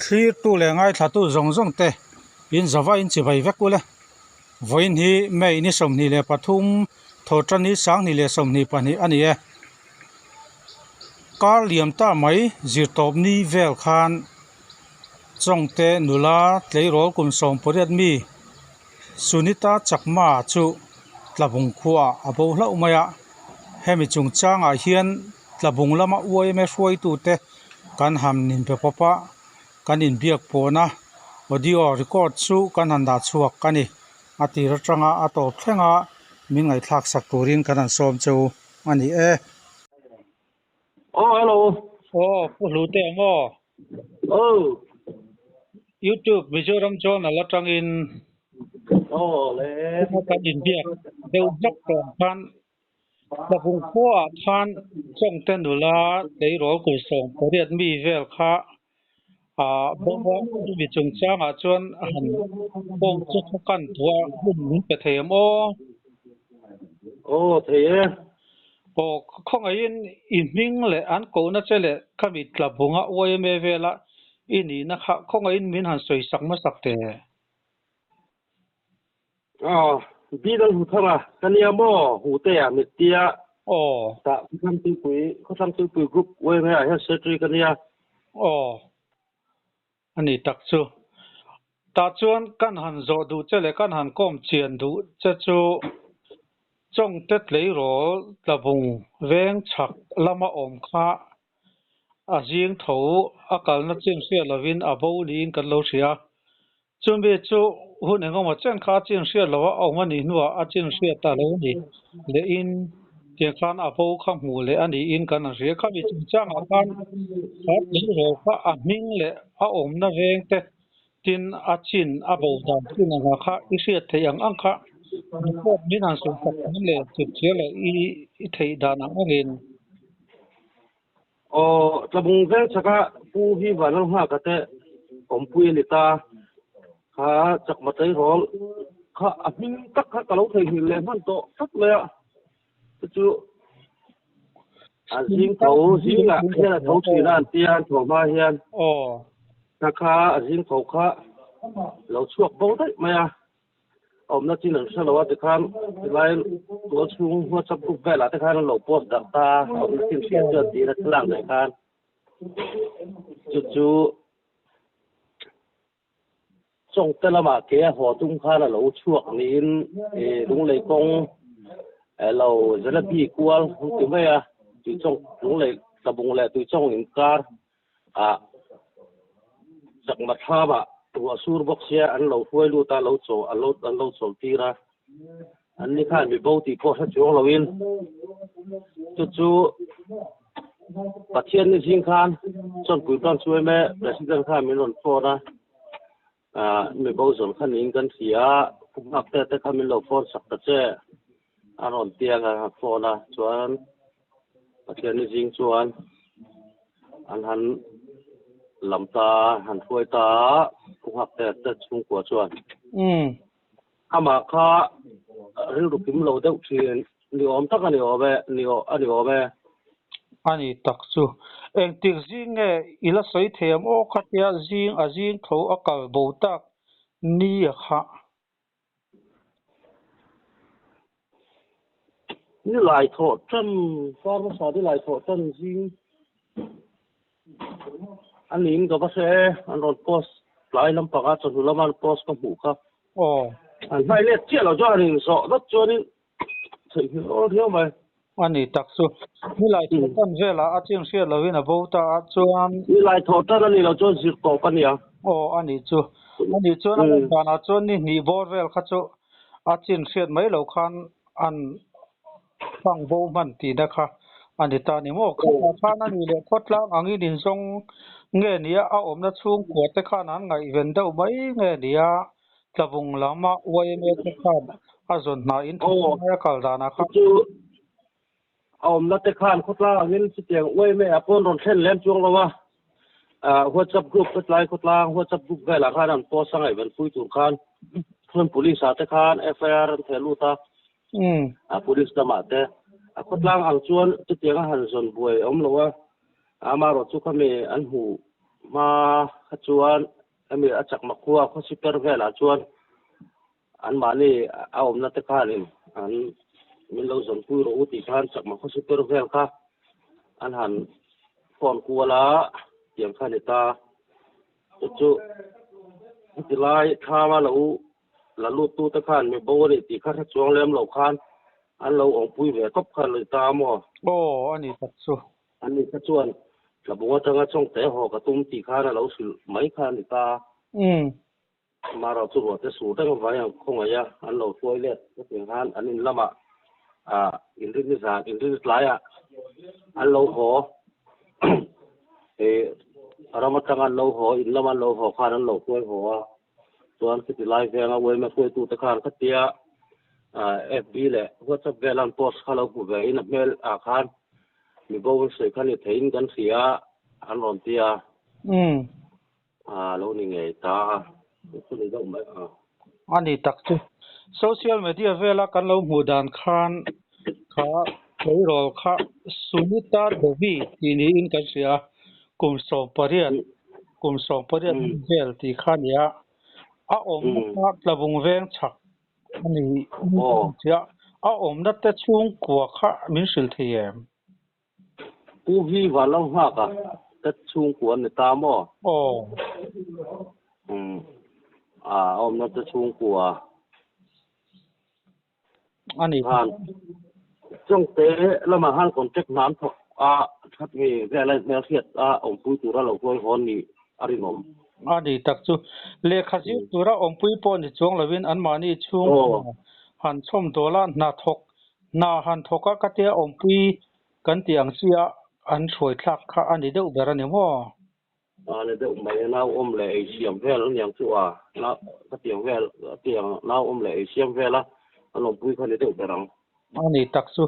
Thlirtu leh ngaithlatu zawng zawng te in zava in chibai vek ule. Vawiin hi May ni 23 thawhtan hi 2022 a ni e. Kar liam ta mai zirtawp ni vel khan Chawngte nula tleirawl kum 18 mi Sunita Chakma chu Tlabung khuaah a bo hlauh mai a. Hemi chungchangah hian Tlabung lama yma hruaitute kan han inbe pawp a, kan inbiak pawhna audio record chu kan han dah chhuak a ni. A tir atanga a tawp thleng a, min ngaihthlak sak turin kan han sawm che u a ni e. Aw hello. Aw Pu Hlute ang aw. Aw. YouTube Mizoram Journal atangin Aw le. Kan inbiak deuh hlek tawh ang khan Tlabung khuaah khan Chawngte nula tleirawl kum 18 mi vel kha ah bawk a, chumi chungchangah chuan a han kawng chu khaw kan thuah hun min pe thei em aw? Aw thei e. Aw khawngaihin i hming leh an kohna che leh khami Tlabunga yma vela i nihna kha khawngaihin min han sawi sak hmasak teh. Aw, Bidal hu thar a, ka nia maw, hu te a mit tia. Aw. Tah Khawthlang Tuipui, Khawthlang Tuipui Group yma ah hian secretary ka nia. Aw, a ni tak chu. Tah chuan kan han zawh duh che leh kan han kawm chian duh che chu Chawngte tleirawl Tlabung veng chhak lama awm kha a zing tho a kalna chin hriat lovin a bo niin kan lo hria. Chumi chu hun engemaw chen kha a chin hriat loh a awm a nih hnuah a chin hriat ta lo a ni leh in tiang khan a bo kha hmuh leh a niin kan han hria. Khami chungchangah khan kha tleirawl kha a hming leh a awmna veng te tin a chin a bo dan chin anga kha i hriat theih ang ang kha report min han sawi tak ang leh chipchhiar leh i theih dan ang angin. Aw, Tlabung veng chaka Pu hi Vanlal nghaka te awmpui a ni ta. Kha chakma tleirawl kha a hming tak kha ka lo theihnghilh leh hman tawh tlat mai a. Chu chu a zing tho zingah hian a tho thin a an tia an tho hma hian. Aw. Kha kha a zing tho kha lo chhuak bo daih mai a. Awmna chin an hre lo a tikhan tilai tual chhung WhatsApp group velah te khan an lo post darh ta a, awmna chin hriat chuan tiin a thlalak leh khan chu chu Chawngte lamah ke a haw tum khan a lo chhuak niin Lunglei kawng lo Jalebi kual an ti mai a, Tuichawng Lunglei Tlabung leh Tuichawng inkar ah chakma thlamah ruah sur bawk sia an lo hruai lut a, lo chaw an lo an lo chawl tir a, an ni khan mi bo tih pawh hre chuang loin chu chu Pathian ni zing khan Chawnpui Branch yma President khan min rawn phone a, ah mi bo zawn kha niin kan hria a, Pu Nghakte te kha min lo phone sak ta che a rawn tiang a phone a, chuan Pathian ni zing chuan an han lam ta a, han hruai ta a, Pu Nghakte te chhungkua chuan. Amah kha rilru kim lo deuh thin ni awm tak a ni awm e, ni a ni awm e. A ni tak chu. Engtik zing nge i la sawi thei ang aw khatia zing a zing tho a kal bo tak ni a kha. Ni lai thawh tan, kar hmasa ni lai thawh tan zing a niin ka va hre e, an rawn post tlai lampanga chawhnu lama an post ka hmuh kha. Aw. An hmai let chiah lo chuan an inzawh dawt chuanin theihnghilh awl riau mai. A ni tak chu. Ni lai thawh tan velah a chin hriat lovin a bo ta a chuan. Ni lai thawh tan a ni lo chuan zir tawp a nia. Aw a nih chu. A nih chuan a lan danah chuan ni hnih bawr vel kha chu a chin hriat mai lo khan an hlang bo hman tihna kha a ni ta a ni maw? Khatah khan a nih leh khawtlang angin inzawng nge nia a awmna chhungkua te khan an ngaihven deuh mai nge nia Tlabung lama yma te khan a zawn hna in thawk mai a kal danah khan. Chu a awmna te khan khawtlang angin chutiang yma ah pawn rawn thlen lem chuang lo a, WhatsApp group te tlai khawtlang WhatsApp group velah khan an post a ngaihven pui tur khan chuan police ah te khan FIR an theh lut a, a police lamah te a khawtlang ang chuan chutiang a han zawn buai a awm lo a, amaherawhchu khami an hmuh hma. Kha chuan hemi a chakma khua khawsi per velah chuan anmahni a awmna te khanin an min lo zawnpui rawh u tih khan chakma khawsi per vel kha an han phone kual a, tiang kha a ni ta. Chu chu heti lai thlama lo la lut tu te khan mi bo a nih tih kha hre chuang lem lo khan an lo awmpui ve tawp kha a ni ta maw? Aw, a ni tak chu. An ni kha chuan Tlabung atanga Chawngte haw ka tum tih khan a lo hrilh mai kha a ni ta. Umm. Amaherawh chu ruahte sur reng avangin an khawngaih a, an lo hruai let. Hetiang khan an in lamah ah inrinni zan, inrinni tlaiah an lo haw. Ih ram atanga an lo haw, in lama an lo haw khan an lo hruai haw a. Chuan khiti lai venga yma hruaitute khan khatia FB leh WhatsApp vela an post kha lo hmu ve in a hmel ah khan mi bo an sawi kha ni theiin kan hria an rawn ti a. A lo ni ngei ta a, chu ni deuh mai a. A ni tak chu. Social media vela kan lo hmuh dan khan kha tleirawl kha Sunita Devi tih niin kan hria a, kum 18, kum 18 vel tih kha a ni a. A awmna kha Tlabung veng chhak a ni in kan hria a, a awmna te chhungkua kha min hrilh thei em? Pu hi van lo nghak a, ka chhungkua an ni ta maw? Aw. Umm, a awmna te chhungkua. A ni. Khan Chawngte lamah khan contact hna an thawk a, that nge vel a hmelhriat a awmpui tura lo huai hawn nih a rinawm. A ni tak chu. Lehkha zir tura awmpui pawh ni chuang lovin anmahni chhungkua han chhawm dawl a, hna thawk Hna han thawk a ka tia awmpui kan tih ang chi a an hruai thlak kha a ni deuh ber a ni maw? A ni deuh mai a, nau awm leh ei siam vel a niang chu a, nau ka tiang vel a tiang nau awm leh ei siam vel a an awmpui kha a ni deuh ber ang. A ni tak chu.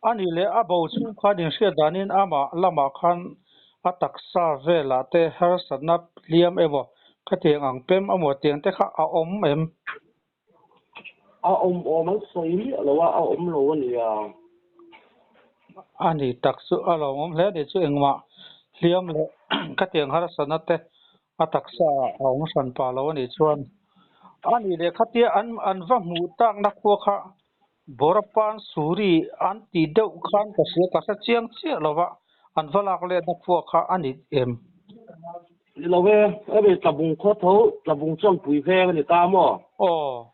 A nih leh a bo chhung khan inhriat danin amah lamah khan a taksa velah te harsatna hliam emaw khatiang ang pem emaw tiang te kha a awm em? A awm awm an sawi miah lo a, a awm lo a nia. A ni tak chu a lo awm hle a ni chu engmah hliam leh ka tiang harsatna te a taksa ah a awm hran pah lo a nih chuan a nih leh khatia an an va hmuh takna khua kha Borapan Suri an tih deuh khan ka hria ka hre chiang chiah lo va an va lak letna khua kha a ni em? Ni lo e, hemi Tlabung khaw tho, Tlabung Chawnpui veng a ni ta maw? Aw.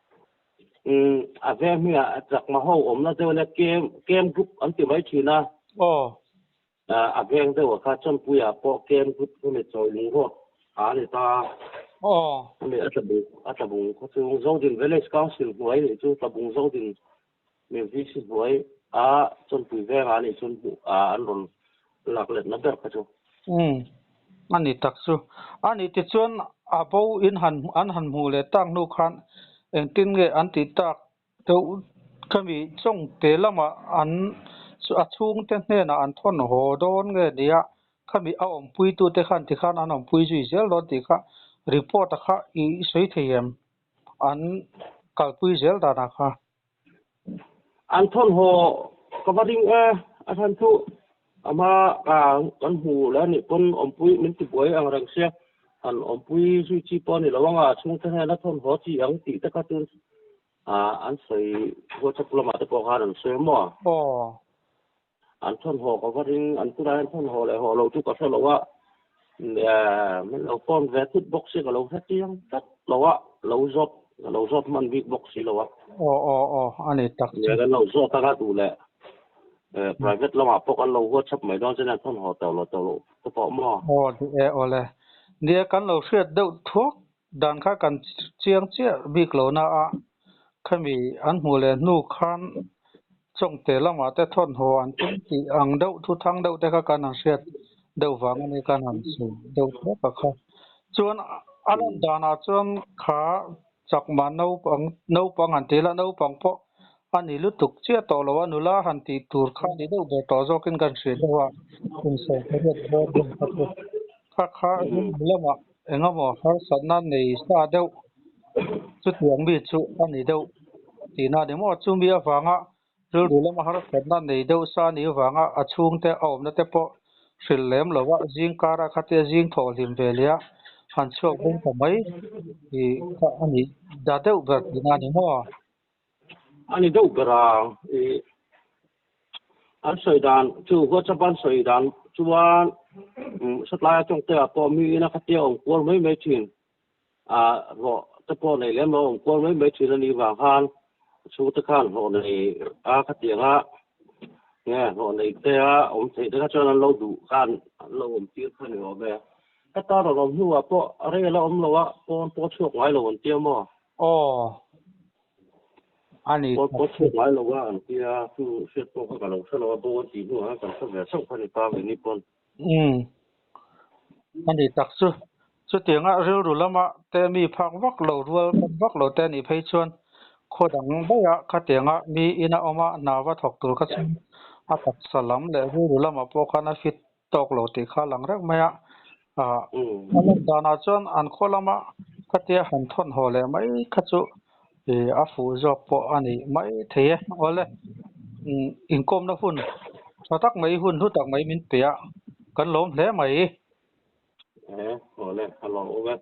Umm, a veng hmingah Chakma ho awmna deuh ania, Kem, Kem Group an ti mai thin a. Aw. A veng deuh ah kha Chawnpuiah pawh Kem Group hemi chawi lungruak a ni ta. Aw. Hemi a Tlabung, a Tlabung khaw chung Zodin Village Council hnuai nih chu Tlabung Zodin mi VC hnuai a Chawnpui vengah a nih chuan hmuh ah an rawn lak letna ber kha chu. Umm, a ni tak chu. A nih tichuan a bo in han an han hmuh leh tak hnu khan engtin nge an tih tak deuh khami Chawngte lamah an a chhungte hnenah an thawn haw dawn nge nia khami a awmpuitute khan tikhan an awmpui zui zel dawn tih kha report a kha i sawi thei em? An kalpui zel danah kha. An thawnhaw ka va ring e, a chhan chu ama kan hmu leh anih pawn awmpui min ti buai ang reng sia, han awmpui zui chi pawh a ni lo anga chhungte hnena thawnhaw chi ang tih te kha chu an sawi WhatsApp lamah te pawh khan an sawi a maw? Aw. An thawnhaw ka va ring, an tunah hian thawnhaw leh haw lo chu ka hre lo a, min lo phone ve thut bawk si ka lo hre chiang tlat lo a, lo zawt ka lo zawt hman bik bawk si lo a. Aw aw aw a ni tak chu. Nia kan lo zawt anga duh leh private lamah pawh kan lo WhatsApp mai dawn chuan an thawnhaw tawh lo tawh lo te pawh maw. Aw duh e aw le. Nia kan lo hriat deuh thuak dan kha kan chiang chiah bik lo na a, khami an hmuh leh hnu khan Chawngte lamah te thawnhaw an tum tih ang deuh thu thang deuh te kha kan han hriat deuh vang a ni kan han sawi deuh thlawp a kha. Chuan a lan danah chuan kha chakma naupang naupang han ti ila naupang pawh a ni lutuk chiah tawh lo a nula han tih tur kha a ni deuh ber tawh zawkin kan hria deuh a kum 18 bawr deuh kha chu kha kha lamah engemaw harsatna nei sa deuh chutiang mi chu a ni deuh tihna a ni maw? Chumi avanga rilru lama harsatna nei deuh sa a nih avanga a chhungte a awmna te pawh hrilh lem lo a, zing kara khatia zing thawh hlim ve leh a han chhuak bo ta mai i kha a nih da deuh ber tihna a ni maw? A ni deuh ber a, i an sawi dan chu WhatsApp an sawi dan chuan satlai atang te ah pawh mi ina khatia awm kual mai mai thin a hlawh te pawh nei lem lo awm kual mai mai thin a nih vang khan chhungte khan hlawh nei a khatiang a nge hlawh nei te a awm theih te kha chuan an lo duh khan an lo awm tir kha ni awm e. Heta rawn awm hnuah pawh rei a la awm lo a, pawn pawh chhuak ngai lo an tia maw? Aw, a ni. Pawn pawh chhuak ngai lo a an tia, chu hriat pawh kha ka lo hre lo a, bo an tih hnuah khan kan hre ve chauh kha ni ta keini pawn. Umm, a ni tak chu. Chutianga rilru lama te mi phak vak lo, rual ban vak lo te anih phei chuan khaw dang daih a khatianga mi ina awm a hna va thawk tur kha chuan a taksa lam leh rilru lamah pawh khan a fit tawk lo tih kha a lang reuh mai a. Ahh a lan danah chuan an khaw lama khatia han thawn haw leh mai kha chu ih a fuh zawk pawh a nih mai thei e. Awle inkawmna hun tha tak mai hun hlu tak mai min pe a, kan lawm hle mai. E, awle a lawm awm e.